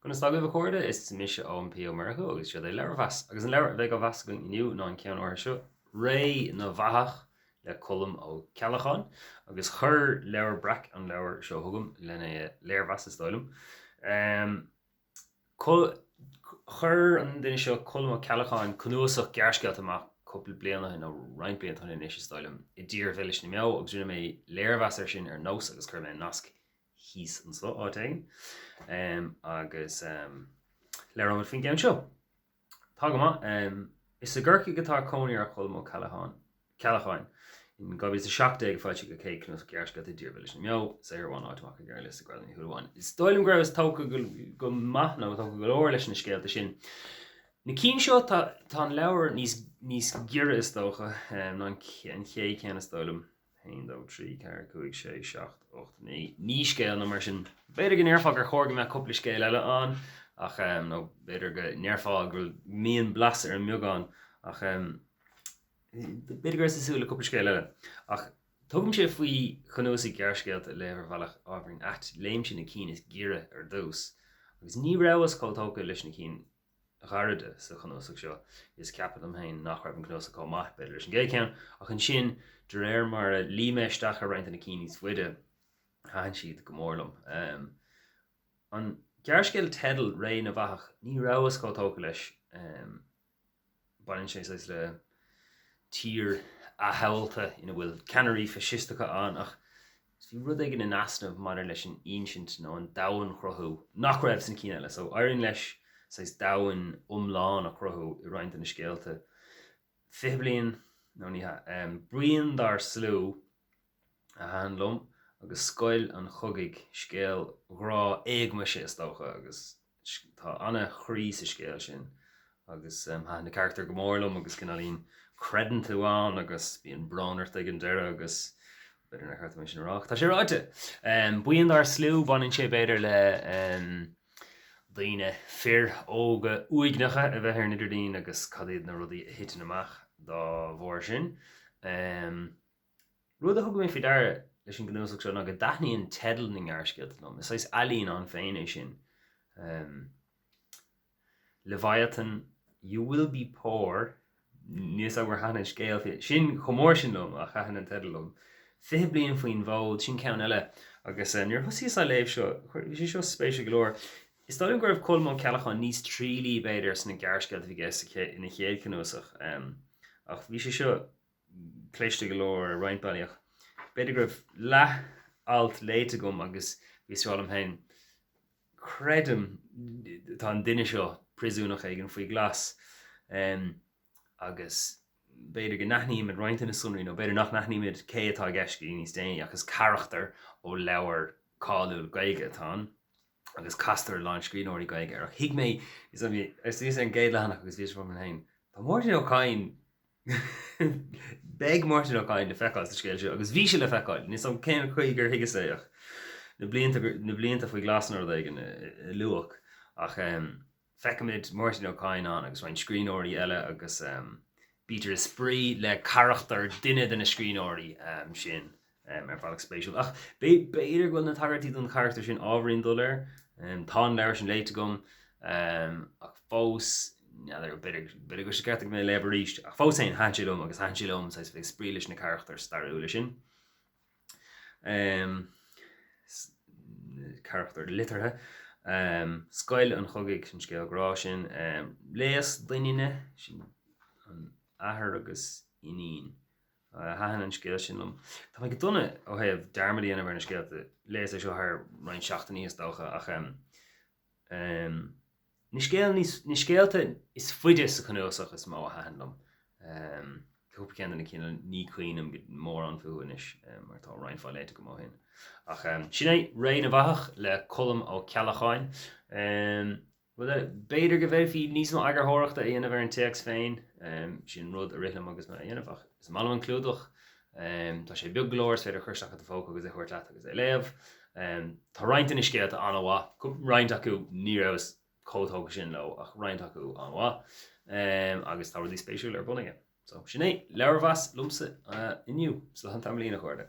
Conas tá agaibh a chairde? Is mise Eoin P Ó Murchú agus seo é Leabharmheas. Agus an leabhar a bheidh á mheas againn inniu ná an ceann áirithe seo, Ré na bhFathach le Colm Ó Ceallacháin. Agus chuir Leabhar Breac an leabhar seo chugam lena léirmheas, is dóigh liom. Chuir an duine seo, Colm Ó Ceallacháin, cnuasach gearrscéalta amach cúpla bliain ó shin, nó roinnt blianta ó shin anois, is dóigh liom, I dTír Mhilis na mBeo agus rinne mé léirmheas air sin ar Nós agus cuirfidh mé an nasc thíos anseo áit éigin agus labhróimid faoin gceann seo. Tá go maith. Is i gCorcaigh atá cónaí ar Cholm Ó Ceallacháin. In 2017 a foilsíodh a chéad chnuasach gearrscéalta I dTír Mhilis na mBeo, saothar a bhain áit amach ar ghearrliosta Ghradam Uí Shúilleabháin. Is dóigh liom go rabhas tógtha go maith nó tógtha go leor leis na scéalta sin. Na cinn seo tá an leabhar níos giorra is dócha ná an chéad cheann is dóigh liom. 1, 2, 3, 4, 5, 6, 7, 8, 9, 9 scéal nó mar sin. B'fhéidir go ndéarfá gur chóir go mbeadh cúpla scéal eile ann ach, nó b'fhéidir go ndéarfá go mbíonn blas ar an mbeagán ach b'fhéidir go rabhas ag súil le cúpla scéal eile. Ach tugaimse faoi chnuasaigh gearrscéalta a léamh ar bhealach ábhairín ait, léimse na cinn is giorra ar dtús agus ní rabhas chomh tógtha leis na cinn ghairide sa chnuasach seo. Is ceapadh dom féin nach raibh an cnuasach chomh maith, b'fhéidir, leis an gcéad cheann, ach ansin, de réir mar a luigh mé isteach ar roinnt de na cinn níos faide, thaitin siad go mór liom. An gearrscéal teidil, Ré na bhFathach, ní rabhas chomh tógtha leis. Baineann sé saghas le tír athshamhalta ina bhfuil ceannairí faisisteacha ann ach bhí rud éigin in easnamh maidir leis an insint nó an domhanchruthú nach raibh sna cinn eile. So éiríonn leis saghas domhan iomlán a chruthú i roinnt de na scéalta. 20 bliain, nó ní hea, Buíon dár Slú a thaitin liom agus Scoil an Chogaidh, scéal grá éagmaise is dócha agus Tá ana-chroí sa scéal sin agus thaitin na carachtair go mór liom agus cineáilín creideann tú ann agus bíonn brón ort ag an deireadh agus b'fhéidir nár cheart dom é sin a rá ach tá sé ráite! Buíon dár Slú, baineann sé b'fhéidir le daoine, fir óga uaigneacha a bheith ar an idirlíon agus cad iad na rudaí a thiteann amach dá bharr sin. Rud a thug mé faoi deara leis an gcnuasach seo ná go dtaitníonn teidil na ngearrscéalta liom. Is saghas ealaín ann féin é sin. Leviathan, You Will Be Poor, níl 'fhios agam ar thaitin an scéal sin chomh mór sin liom ach thaitin an teideal liom. 20 Bliain Faoin bhFód, sin ceann eile agus nuair a thosaíos á léamh seo, bhí sé seo spéisiúil go leor. Is dóigh liom go raibh Colm Ó Ceallacháin níos trialaí b'fhéidir sna gearrscéalta a bhí aige ina chéad chnuasach ach bhí sé seo cliste go leor ar roinnt bealaí ach b'fhéidir go raibh leath alt léite agam agus bhíos ag rá liom féin, creidim tá an duine seo príosúnach éigin faoi ghlas agus b'fhéidir go n-aithnímid roinnt de na sonraí nó b'fhéidir nach n-aithnímid cé atá i gceist go dtí níos déanaí ach is carachtar ó leabhar cáiliúil Gaeilge atá ann agus castar a lán scríbhneoirí Gaeilge air ach thuig mé, bhíos ar an gcéad leathanach agus bhíos ag rá liom féin, tá Máirtín Ó Cadhain Beidh Máirtín Ó Cadhain le feiceáil sa scéal seo agus bhí sé le feiceáil. Níl 'fhios agam cén chaoi gur thuigeas é ach na blianta, na blianta faoi ghlas nó rud éigin a luadh. Ach feicimid Máirtín Ó Cadhain ann agus roinnt scríbhneoirí eile agus bítear ag spraoi le carachtar duine de na scríbhneoirí sin. ar bhealach spéisiúil. Ach b'fhéidir go bhfuil na tagairtí don charachtar sin ábhairín doiléir. Tá an leabhar sin léite agam ach fós, n'fheadar, b'fhéidir go bhfuil sé ceart agam é a léamh arís. Ach fós féin, thaitin sé liom agus thaitin sé liom saghas bheith ag spraoi leis na carachtair stairiúla sin. Carachtair liteartha. Scoil an Chogaidh, sin scéal grá sin. Léas Doininne, sin an athair agus iníon. Thaitin an scéal sin liom. Tá mé go dona ó thaobh dearmad a dhéanamh ar na scéalta. Léas é seo thar roinnt seachtainí is dócha ach na scéal níos, na scéalta is faide sa chnuasach is mó a thaitin liom. Cúpla ceann de na cinn eile ní cuimhním mórán fúthu anois mar tá roinnt mhaith léite agam ó shin. Ach sin é Ré na bhFathach le Colm Ó Ceallacháin. Rud eile, b'fhéidir go bhféadfaí níos mó eagarthóireachta a dhéanamh ar an téacs féin. Sin rud a rith liom agus mé á dhéanamh, ach is maith liom an clúdach. Tá sé beag go leor, is féidir a chur isteach i do phóca agus é a thabhairt leat agus é a léamh. Tá roinnt de na scéalta an-mhaith, roinnt acu ní rabhas chomh tógtha sin leo, ach roinnt acu an-mhaith. Agus tá rudaí spéisiúla ar bun aige. So, sin é, leabharmheas liomsa inniu. Slán tamaillín, a chairde.